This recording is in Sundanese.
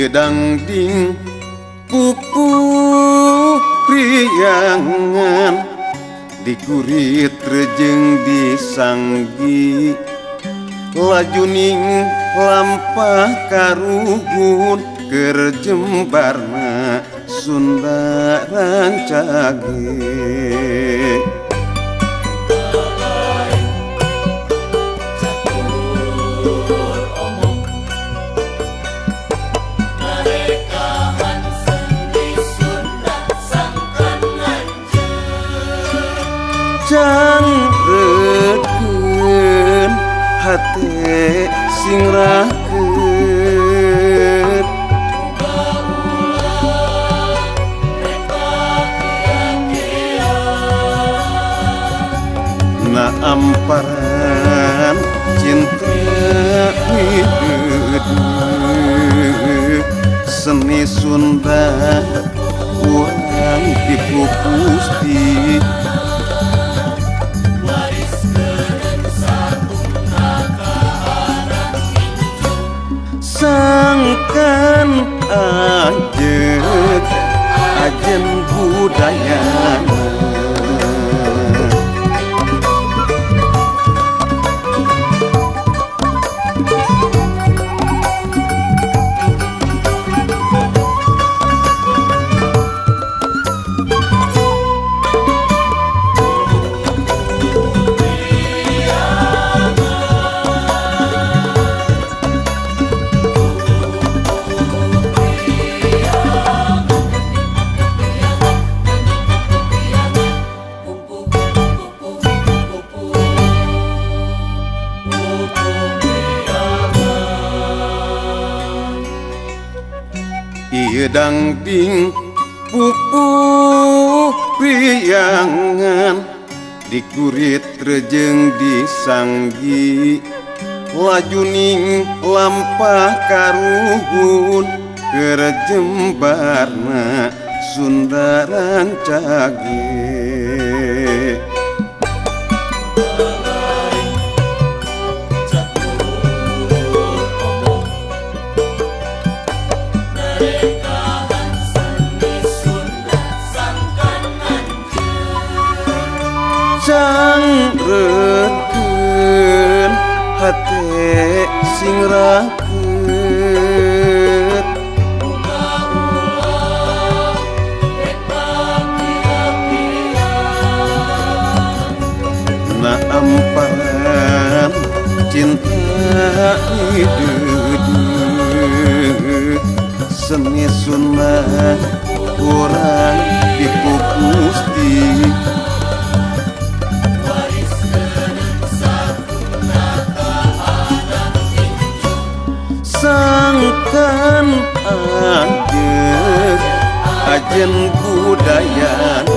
Ieu dangding pupuh priangan dikurit rejeng disanggi lajuning lampah karuhun keur jembarna Sunda rancage. Cangreutkeun hate sing raket na amparan cinta hideud seni Sunda urang dipupusti. Sangkan ajeg ajen budayana. Ieu dangding pupuh priangan dikurit rejeng disanggi lajuning lampah karuhun keur jembarna Sunda rancage. Cangreutkeun hate sing raket na amparan cinta hideud seni Sunda urang dipupusti. Sangkan ajeg ajen budaya.